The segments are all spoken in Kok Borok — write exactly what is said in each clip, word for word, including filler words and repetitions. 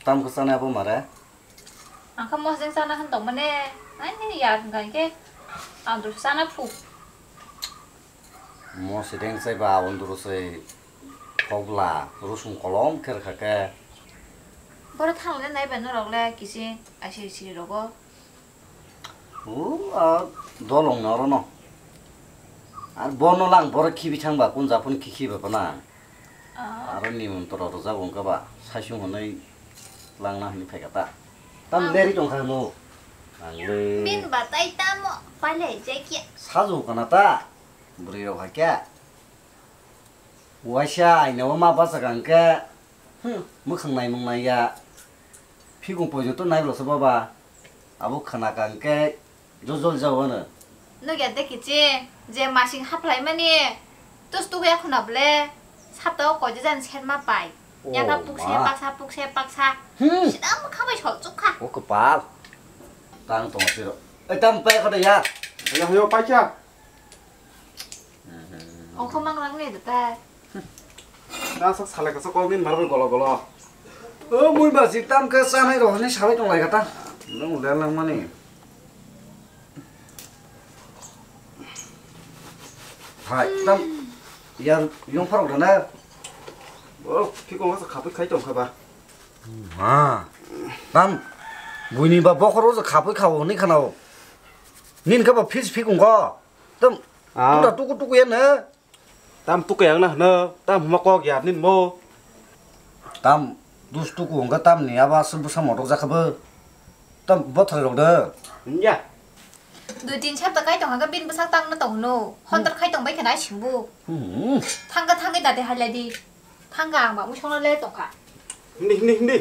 Tam khe chanai abo mare? Ang kha mosdeng chana hwn tongmani. Ai nini ya hwnkha hinkhe ang dulsa chana phu. Mosdeng chaiba abo dulsa chai khokla, rusung kolom khe rwkha khe. Boro thanglai naiba norok le kisi aisi siri rogo. O, a dolong no oro no. Ar bono lang boro khibi thangba kun japhun khi khiba bana. Ah. Aro nimon toro rwjak wngkha ba, saisung hwnwi langna hwnwi phaikha ta. Tam Ah. leri tongkha mo. Ang le. Bin ba tai tamo, pailai jai kya. Sajung kana ta. Bwrwi rok hai kya. Waisa aina o ma bachak ang khe. Hmm, mwkhang naimung naiya. Phikung poito to naibroksa baba. Abo khna kang khe jojol jao ano. Nugya de kichi, je masing haplaimani, tus tugu ya khuna ble, sapta o koide jan sen ma pai. Oh, Yang ka pukse ma. paksa, pukse paksa. Hmm. Sida mo khabai sol chukha. O kwpal. Tang tong siro. Ei, tam pai khoda ya. Ayo, ayo, paikha. Ongkho mang lang ni da ta. Na sak salai kasa kok ni mar golo golo. O mui ba jik tam khe chanai rok ni salai tong lai kata. Nung le lang mani. Hai, tam yar yong pharok da na. Boro phikong sa khapui khai tong kha ba. Ma. Tam buini ba bokhoro sa khapui kha o ni khana o. Nin kha ba phis phikong go. Tam Ah. Pura tuku tuku ya na. Tam tuku yang na hno, tam huma kok yar nin mo. Tam dus tuku hwnkha tam ni aba aswk bwsa motok jakha bo. Tam bothai rok de. Ya. Dui tin sapta kai tong hwnkha bin bwsak tang na tong no. Hontor khai tong bai khe nai singbu. Hmm. Thangka thangwi dati hai lai di. Thangka ang ba musong le tong kha. Hindi, hindi, hindi.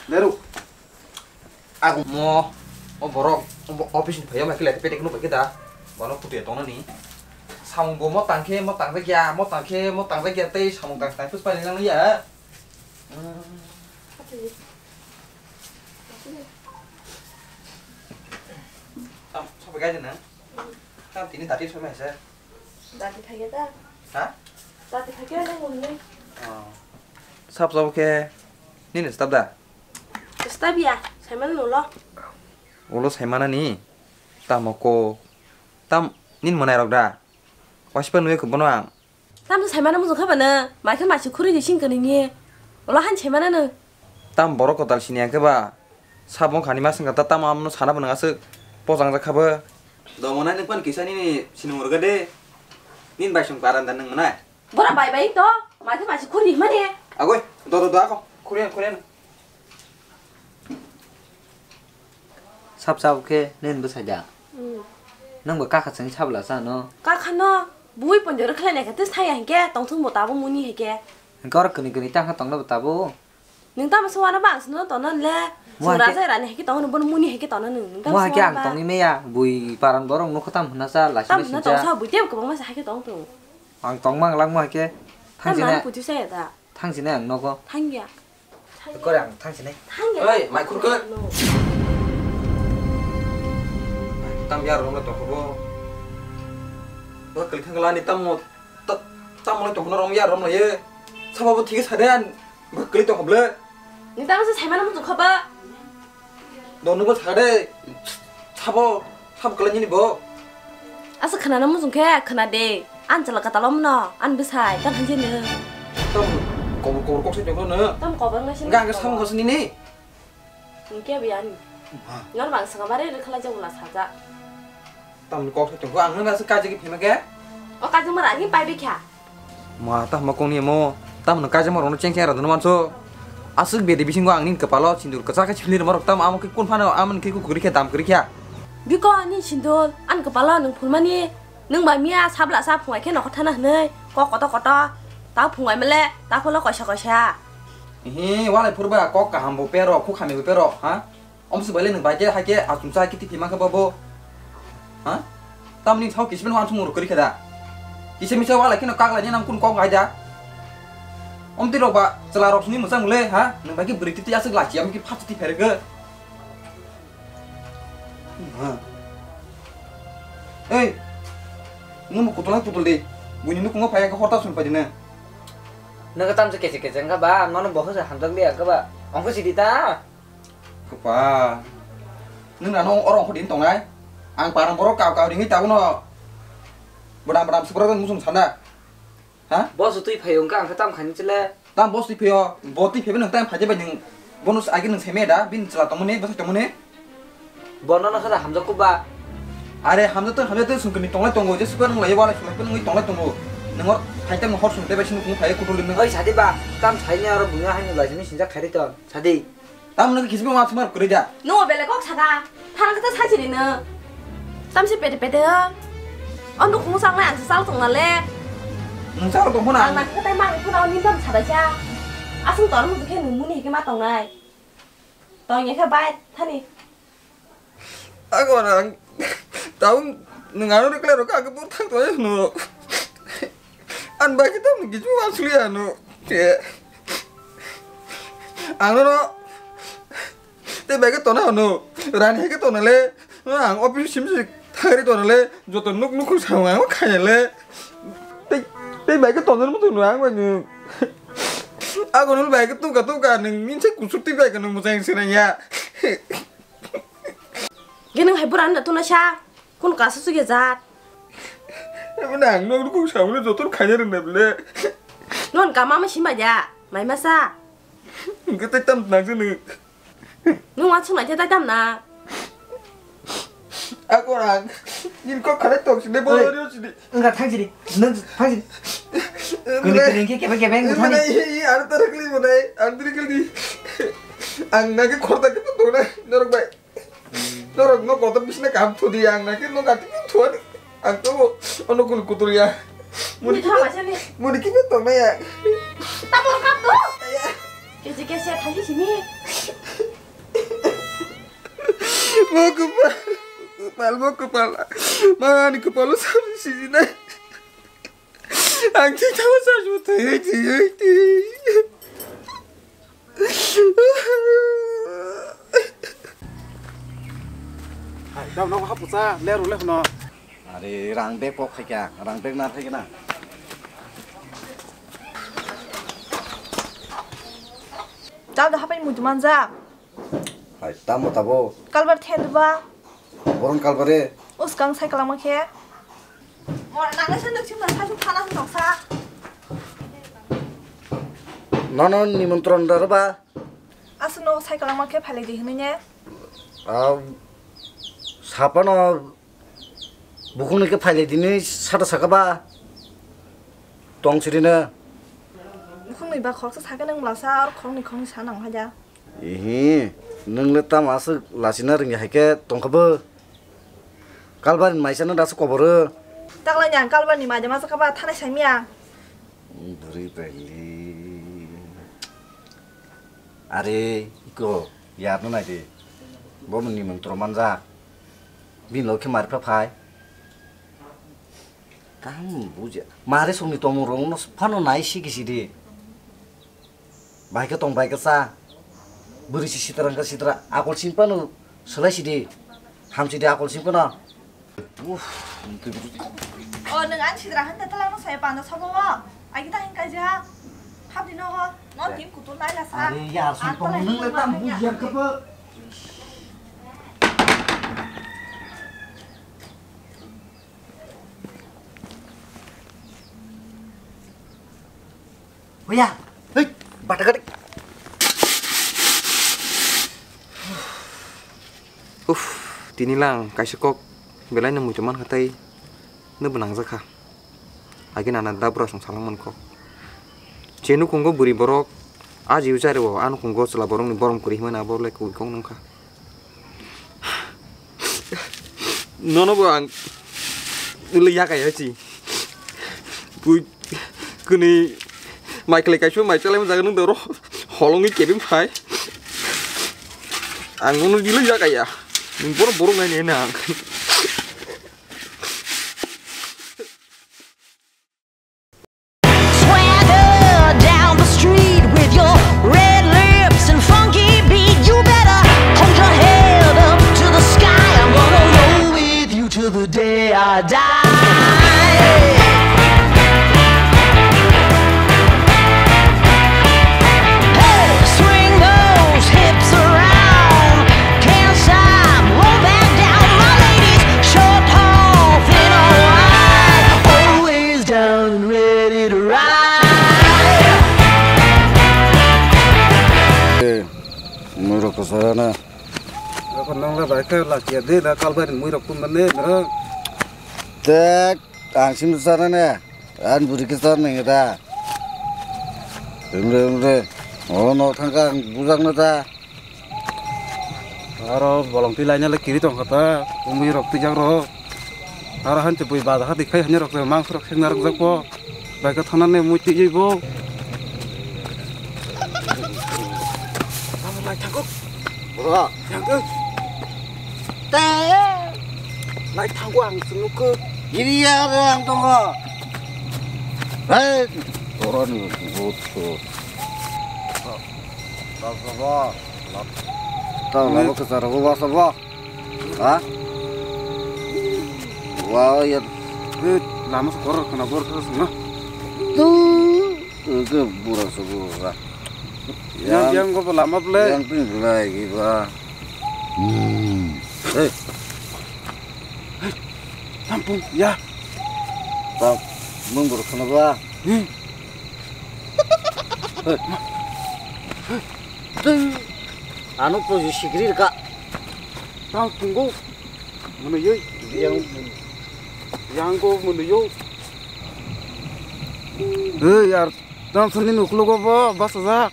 Leru. Ang mo, o borok, o bo-, office ni phaiya mai khe lete pete kunu bai khe da. Bono phuti tong nani. Samung bo mo tang khe, mo tang jakya, mo tang khe, mo tang jakya tei samung tang tang phus pai nang ya. Tam, sobai gai nang. Tam tini dati soi mai se. Dati phai khe da. Ha? Dati phai khe da ngomni. Oh. Sab sab khe nini stab da? Stab ya, saiman ulo. Ulo saimanani? Tamo ko. Tam nin mwnai rok da? Wasipa nui ko bono ang. Tam saimano mujung kha bana, mai khe masi khuri di sing kani ni. Ulo han saimano no. Tam borok kotal sini ang khe ba. Sabong khani ma sengkha ta tamo amno sana bwnang aswk pojang jak kha bo. Domonai nwng pan kisa nini sinung rwgade. Nin bai song paran da nwng mwnai. Bora bai bai to, mai khe masi khuri mani. Agoi, do do do ako. Khuri khuri. Sab sab khe nin bwsai da. Hmm. Nwng bo kakha chwng sabla sa no. Kakha no, bui ponjoro khlai nai khe tei sai ya hinkhe tongthung bo tabo muni hai khe. Hinkhe oro kwnwi kwnwi tang kha tongna bo tabo. Nwng tamo se wana bang sino tono le. Mo Sung hai khe raja rani hai khe tono bono muni hai khe tono nwng. Nwng tamo mo hai se khe wana ang ba. Tongwi meya bui paran borok nukho tam hwnna cha lai Tam sini hwnna sincha. Tongsa bui tebo kwbangma se hai khe tong tong. Ang tongma ang langma hai khe. Tam thang sini. Nang putu saya da. Thang sini ang nogo. Thang ya. Kore ang thang sini. Thang ya. Oi, mai khurkhe. No. Tam ya rong tong kho bo. Ba kali thang lani tam mo. Ta-, tamo le tongkhorno romya romlaye. Sabo bo thik sa de, an bwkli tongkho ble. Nini tamo se saimano muchung kha ba? Dono bo sa de. Sabo, sabo kala nini bo. Asa khana na muchung khe khana de. An chala katalo mno, an bwsai, tan hanjini. Tam kobor kobor kok se tongkho no. Tam kobor ngai sin. Gang samung kho nini. Hingke biyani. Ma. Nor bang saka bare re khala jabula saja. Tamni kok se tongkho ang nang se kaji ki phima ke? O kaji mara ni pai bikha. Ma ta ma kong ni mo. Tam no kaji mara no cheng cheng ra dono manso. Asuk bedi bisingo ang nin kepalo sindur kachak ka chili mara tam amo ki kun phano amon ki ku kuri khe dam kuri khe. Biko ni sindur an kepalo nung phulmani. Nwng bai miya sabla sa phungai khe nokho thana hwnwi kok koto koto ta phungai male ta pholo koisa koisa. Ehe, walai phurba kok kaham bo pero, khu khami bo pero, ha? Omsi bai le nwng bai khe hai khe achung cha khe tipi ma khe bo bo. Ha? Tamni sao kisi ben wansung muru kori khe da. Kisa misa walai kheno kak lai nang kun kok bai da. Omti rok ba chwla rok sini mwchang le, ha? Nwng bai khe bwrwi titi aswk lachi am khe phat titi phere khe. Ma. Ei. Nungbo kutulai kutul di. Buini nukungo phai khe horta song pai di na. Nokha tamsa kechek kechek wngkha ba, nono bo hwsa hamjak liya wngkha ba. Ongkho sidi ta. Kwpal. Nwng rano oro ongkho din tongnai. Ang parang borok kau kau ringwi tabukno. Bodam bodam subrok musung sana. Ha? Boss twi phaio wngkha, ang khe tam khaini chwle. Tam boss twi phaio, bo twi phaibai nwng tam phaidi bai nwng. Bono agi nwng seme da, bini chwla tongmani, bwsai tongmani. Bono no khada hamjak kuk ba. Are hamjak tong, hamjak tong, sungkini tonglai tongo, je super nwng lai wala sulai nwng tonglai tongo. Nwng or phai tam hor sung tei bai sini kung phai kutul nwng. Oi sadi ba, tam saini aro bunga haini lai sini sinjak khairi ton. Sadi. Tamno khe kisbi ma sumar kwrwi da. Nwng belai kok saka. Thana kata sachi ni no. Tamsi pete pete ha. Ondo khung sang na ang sal tong na le. Nwng sal tong phuna. Ang na kata ma ni phuna ni tam sada cha. Asung tor mu khe nwng muni khe ma tong nai. Tong ye khe bai thani. Ako nang taung nang ano rekla roka ke por thang toy no. An bai kita mungkin cuma asli ano. Ano no. Te bai ke tona ano. Rani ke tona le. Ang office sim sik thangri tona le. Joto nuk nuk sama ang kaya le. Te te bai ke tona mo tu ang bai. Ako no bai ke tu ka tu ka nang min se kusur ti bai ke nang mo sayang sirang ya. Geneng hai bwrani da tuna sa. Kun kasu su ya jat. Ebe nang no rukung sa ulo jotor khanya rang na bile. Non kama ma sima ja. Mai masa. Nge tai tam nang sini. Nung wan sung na ja tai tam na. Ako ang. Nin ko khare tong sini bolo rio sini. Enggak thang sini. Nang thang sini. Kuni kuni ke kebe kebe ngu thani. Ini ini anu tarak li munai. Anu tarak li. Ang nang ke khorta ke tu dona. Norok bai. Norok no kotor bisna kam thudi ang na ke no gati thua. Ang to ono kul kutul ya. Muni Muni thama sini. Muni kibe tong na ya. Tabor kap to. Ya. Kesi kesi thasi sini. Mo kupal. Kupal mo kupal. Mani kupal sam sini na. Ang ti thama sa ju te te te. Hai, dam nogo hapusa, leru le hwno. Are, rang bag kok khai kya, rang bag nar khai kya na. Dal da hapai mutu manja. Hai, tamo tabo. Kalbar the duba. Boron kalbare. Uskang sai kalama khe. Mor nang le sendok chimna sai suk thana sendok sa. Nono nimantron da roba. Aswkno sai kwlangma khe phailai di hwnwi ne? Ah, saphano bukhukni khe phailai di hwnwi sata saka ba tong sirino. Bukhukni ba khoroksa sakhe nang blasa, aro khoroknwi khoroknwi sa nang haja. Ihi, nwng le tamo aswk lachina rwngya hai khe tong kha bo? Kalbari ni maisa no dasu koboro. Taklai ni ang kalbari ni maida masa kha ba thanai sai miya. Bwrwi bai li. Are iko yar no nai de. Bo ni nimantron manjak. Bini lok khe mari pha phai. Kaham bujya. Mare songni tomung rok no phano nai si kisi de. Bai khe tong bai khe cha. Bwrwi si sitra wngkha sitra. Akol simi phano swlai sidi. Ham sidi akol simi phano. Uff, twi bwrwi. O, nwng ang sitra hwn da twlang no saya panda sabo o. Agi ta hwn kaijak. Hapdi no ho. No tin kutur nai la sa. Are yar song tong nwng le tam bujya khe bo. Oya, hei, bata gari. Uff, tini lang kaisa kok belai no muitu man kha tei no bo nang jak kha. Agi nana da bwrasong salang man kok. Je nukhungo bwrwi borok a jiu jari o a nukhungo chwla borok ni borom kwrwi himani abo le koi kok nung kha. Nono bo ang ule yakai hai si. Pui kuni mai khlai kaisa mai chalai jaga nung doro holongwi kebeng phai. Ang nono dilo yakai ya. Nung borok borok nai nai nang. Swagger down the street with your red lips and funky beat. You better hold your head up to the sky. I'm gonna roll with you till the day I die. Hey, swing low, Lakia de na kalbai ni mui rok pun mane na. Tek, ang sim sana ne. An buri ke sana ne da. Emre, emre. Oh, no thangka ang bujak na da. Aro bolong twi laina le kiri tong kha ta, umui rok twijak rok. Aro han chibui bada kha dikhai hanya rok mangsa rok sengna rok jak po. Bai kha thana ne mui twi bo. Amo lai thangko. Bro. Thangko. Te. Lai thangko ang sunu ko. Iri ya ang tongo. Hei, ora ni bot so. Tao lama kwcharo bo basa bo. Ha? Wa ya. Eh, lama se koror khana bor kha sungna. Tu, tu ke bura se bura. Yang, yang go lama ble. Yang pin ble gi ba. Hmm. Eh. Tampung ya. Ta mung bor khana ba. Hmm. Tei ano poju sikri ka. Tang pungo. Mano yoi. Yang, yang go mano yo. Hey yar, tang sani nuklo go bo basa jak.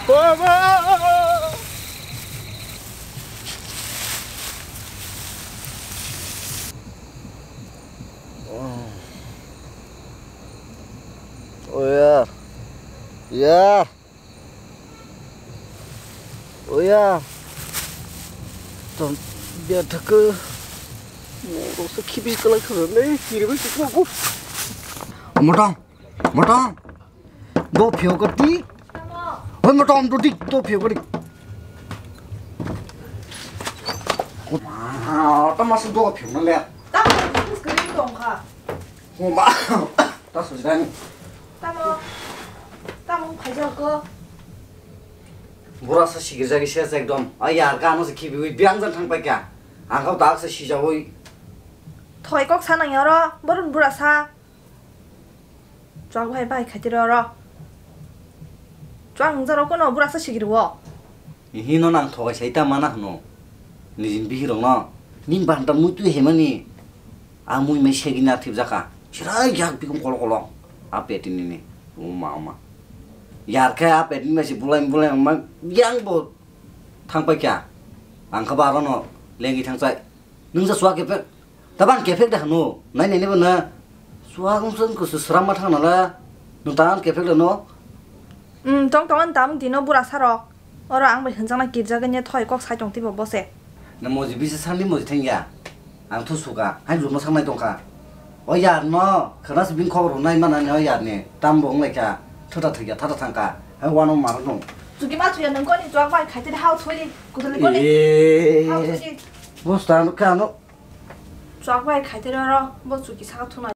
Baba. Oya. Ya. Oya. Tom biar thaka. Roksa khibi kalai khara nei kiri bai sikla go. Motong. Motong. Do phio ka ti. Hoi motong do dik do phio ka dik. Tama se do phio na le. Tamo screen tong kha. Homa. Ta sujani. Tamo. Tamo phaijak ko. Bura sa sigir jagi se ekdom. Ai yar ka ano se khibi wi biang jan thang pai kya. Ang kau tak se sija wi. Thoi kok sa nang yoro. Borun bura sa. Chwk bai bai khaitiro oro. Chwng jaro kono bura sa sigir wo. Hino nang thogai sai ta mana hwno. Nijin bihirokno. Nin banta mui twi hemani. A mui mai segini a thipjakha. Chwrai yak bikum kolo kolo. A peti nini. Oma oma. Yar khe a peti nini se bulai bulai ma yang bo thang pai kya. Ang kha ba rono lengi thang chai. Nung sa suak kepek. Tabang kepek da hano. Nai nai bo na. Suak nung sa kusu sram ma thang nala. Nung tangan kepek da no. Hmm, tong tong tam dino bura saro. Oro ang bai hwnjaknai kirjagani thoi kok sai tong twibo bose. Na moji bisa sangni moji thengya. Ang thu suka, hai luma sangnai tongkha. O yar no, khana sibin khobor hwnai mana ni o yar ni. Tam bo wnglaikha, thota thwikya, thata thangkha. Hai wano maro nung. Chuki ma thuya nung koni chwk bai khaitiri hao thuli, kuduli koni. Eh. Hao thuli. Bos ta nukha ano. Chwk bai khaitiri oro, bo chuki saka thuna.